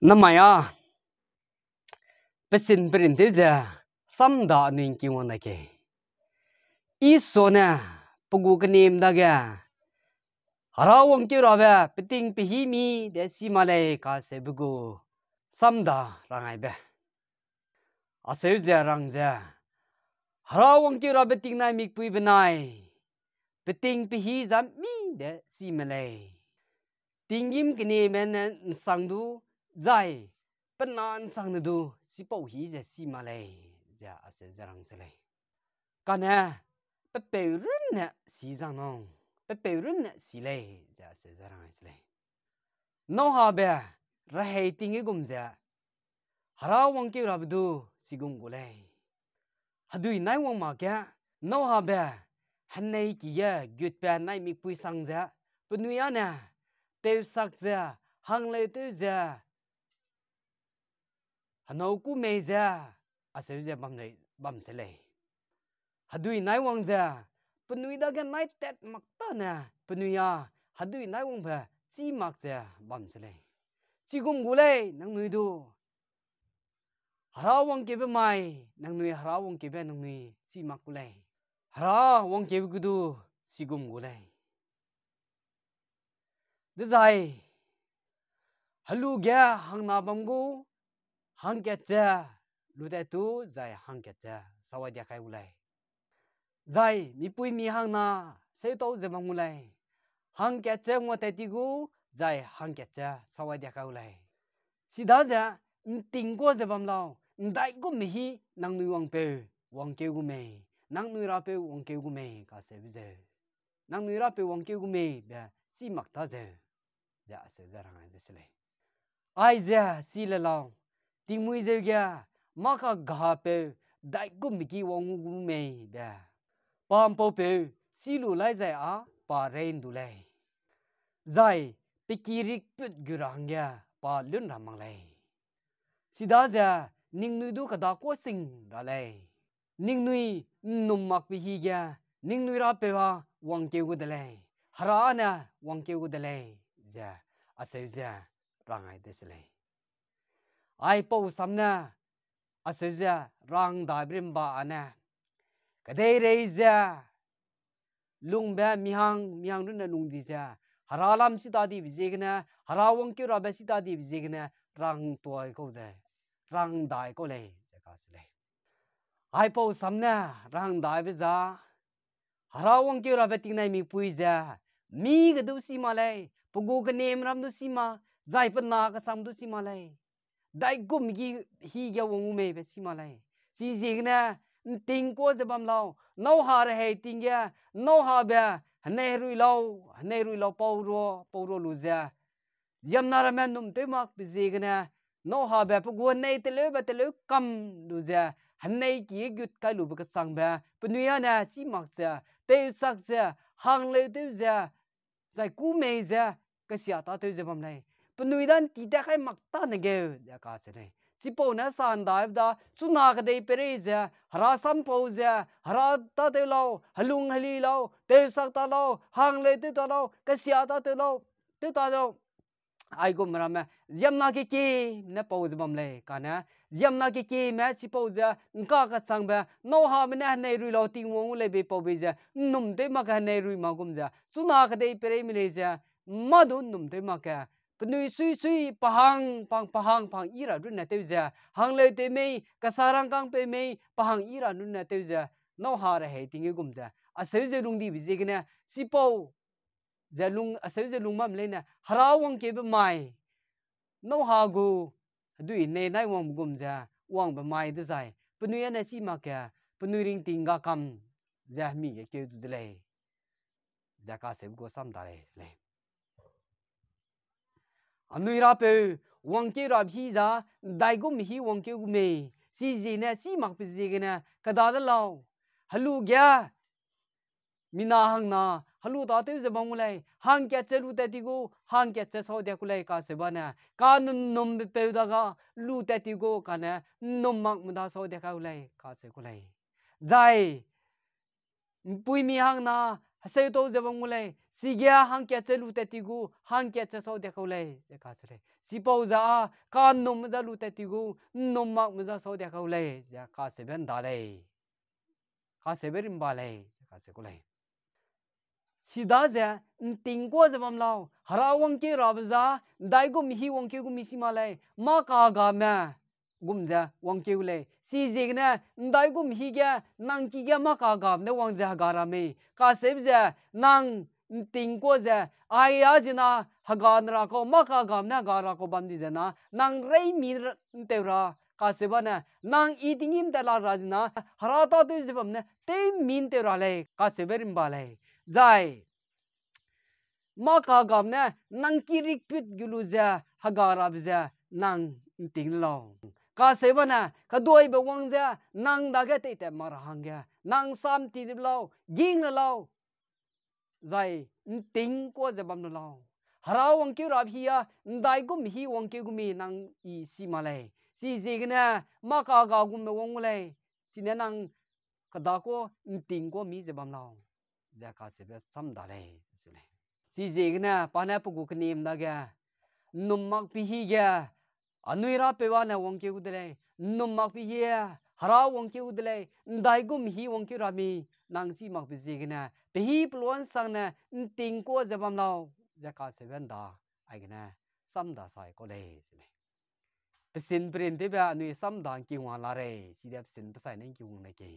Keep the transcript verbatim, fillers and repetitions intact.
Namai â, pesin perin tew ze, samda anui ’ngking wang dai ke. Isua ne, pe gu kenim dage, Hera wangkeu rabe, peting pehî mi de si ma lei kaseube gu, samda rang aibe. Acheu ze rang ze, Hera wangkeu rabe tingnai mikpui benai, peting pehî zam mi de si me lei. Tinggîm kenime ne ’nsang du, zai pe na ’nsangne du, chipau hî ze si ma lei, ze acheu ze rang se lei. Kane, pe peu runne si zang nung, pe peu runne si lei, ze acheu ze rang ai se lei. Nohabe, rehei ting ge gum ze, Hera wangkeu rabe du, chigum gu lei. Hedui nai wang mak ge, Nohabe, henei ki ge gutbe nai mikpui sang ze, penui â ne, tewsak ze, hangleu tew ze, henâu kû mei ze, acheu ze bam lei, bam se lei. Hedui nai wang ze, penui dage nai tat mak tâne, penui â, hedui nai wangbe, chî mak ze bam se lei. Chigum gu lei, nangnui du. Hera wangkeube mai, nangnui Hera wangkeube nangnui chî mak gu lei. Hera wangkeube gu du, chigum gu lei. Dezai, helu ge hangna bam gu, hangkat ze, lu tat tu, zai hangkat ze, sawai dia kai gu lei. Zai, mipuimi hangna, seutau ze bam gu lei. Hangkat ze ngua tat ti gu, zai hangkat ze, sawai dia kai gu lei. Chidaze, ’nting kuâ ze bam lau, ’ndaigum hî, nangnui wangpeu, wangkeu gu mei, nangnui rapeu wangkeu gu mei, kaseube zeu. Nangnui rapeu wangkeu gu mei be, chî mak ta zeu, ze acheu ze rang ai de se lei. Aize, chi le lau, tingmuî zeu ge, mâ kagapeu, ’ndaigumbe ki wang gu mei be. Pa ’mpaupeu, chî lu lai zai â, pa rei ’ndu lei. Zai, pe ki rikput gu ra hangge, pa lun ra mak lei. Chidaze, ningnui du kedâ kuâ sing ra lei. Ningnui ’nnum makbe hî ge, ningnui rapeu â wangkeu gu de lei, Hera ne wangkeu gu de lei, ze, acheu ze, rang ai de se lei. Aipau sam ne, acheu ze, rang daibe rimba â ne, kedeirei ze, lungbe mihang, mihang runne lung di ze, Hera lam sitadibe ziegene, Hera wangkeu rabe sitadibe ziegene, rang tuai kau de, rang dai kau lei, ze kacheu lei. Aipau sam ne, rang daibe za, Hera wangkeu rabe tingnai mipui ze, mi ge du si ma lei, pe gu kenim ram du si ma, zai pe na kesang du si ma lei. Daigum ge hî ge wang gu mei be si ma lei. Chiziegene, ’nting kuâ ze bam lau, Noha rehei ting ge, Nohabe, henei herui lau, henei herui lau pau rua, pau rua lu ze, ziemmena ramme ’nnum tew makbe ziegene, Nohabe pe gu henei teleube teleu kam lu ze, henei ki gut kai lube kesangbe, penui â ne chî mak ze, tewsak ze, hangleu tew ze, zai kû mei ze, kesia tâtew ze bam lei. Penui da ’nti tat kai mak tâne geu, ze kacheu lei. Chipau ne sandaibe da, chuna kedei peirei ze, Hera sampau ze, Hera tâtew lau, helung heli lau, tewsak ta lau, hangleu tew ta lau, kesia tâtew lau, tew ta lau. Aigum ramme, ziemmena kekieme ne pau ze bam lei, kane, ziemmena kekieme chipau ze, ’ngka kesangbe, Nohabe ne henei herui lau Tingwang gu lei bei pau bei ze, ’nnum tew mak ge henei herui mak gum ze, chuna kedei peirei me lei ze, mâ du ’nnum tew mak ge, penui sui sui pahang, pahang, pahang, pahang yi ra runne tew ze, hangleu tew mei, kasa rangkâng peu mei, pahang yi ra runne tew ze, Noha rehei ting ge gum ze, acheu ze lungdibe ziegene, chipau ze lung, acheu ze lung bam leine, Hera wangkeube mai, Noha gu, hedui nei nai wangbe gum ze, wangbe mai dezai, penui â ne chî mak ge, penui ringting ga kam, ze hemi ge keu du de lei, ze kaseube gu sam da lei, lei. Anui rapeu, wangkeu rabe hî za, ’ndaigum hî wangkeu gu mei, chiziegene, chî makbe ziegene, kedade lau, helu ge, mina hangna, helu tâtew ze bam gu lei, hangkat ze lu tat ti gu, hangkat ze sau dia ku lei kacheu bane, ka ’nnumbe peu daga, lu tat ti gu, kane, ’nnum makme da sau dia kai gu lei, kacheu ku lei. Zai, ’mpuimi hangna, heseutau ze bam gu lei, chige hangkat ze lu tat ti gu, hangkat ze sau dia kau lei, ze kacheu lei. Chipau ze â kanumbe ze lu tat ti gu, ’nnum makme ze sau dia kau lei, ze kacheube ’nda lei. Kacheube rimba lei, ze kacheu ku lei. Chidaze, ’nting kuâ ze bam lau, Hera wangkeu rabe za, ’ndaigum hî wangkeu gu mi si mak lei, mâ kagame gum ze wangkeu lei. Chiziegene, ’ndaigum hî ge, nang ki ge mâ kagame ne wang ze hega ra mei. Kacheube ze, nang ’nting kuâ ze, ai a zina hega ne ra kau, mâ kagame ne hega ra kau bam di ze na, nang reimi ’ntew ra, kacheube ne, nang i tinggîm tat la ra zina, Hera tâtew ze bam ne, tewmi ’ntew ra lei, kacheube rimba lei. Zai, mâ kagame ne nang kirikput gu lu ze hega rabe ze nang ’nting le lau. Kacheube ne, keduibe wang ze nang dage teitat mak ra hangge, nang sam ti de lau, ging le lau, zai ’nting kuâ ze bam le lau. Hera wangkeu rabe hî â, ’ndaigum hî wangkeu gu mi nang i si mak lei. Chiziegene, mâ kaga gumbe wang gu lei. Chine nang kedâ kuâ ’nting kuâ mi ze bam lau, ze kacheube sam da lei, ze lei. Chiziegene pa ne pe gu kenim dage, ’nnum makbe hî ge, anui Rapeu â ne wangkeu gu de lei, ’nnum makbe hî, Hera wangkeu gu de lei, ’ndaigum hî wangkeu ra mi, nang chî makbe ziegene, pe hî pe luansang ne ’nting kuâ ze bam lau, ze kacheube ’nda, aigene, sam da sai kau lei, ze lei. Pesin perin tewbe anui sam da ’ngking wang la rei, chide pesin pe sai ne ’ngking wang lei ke.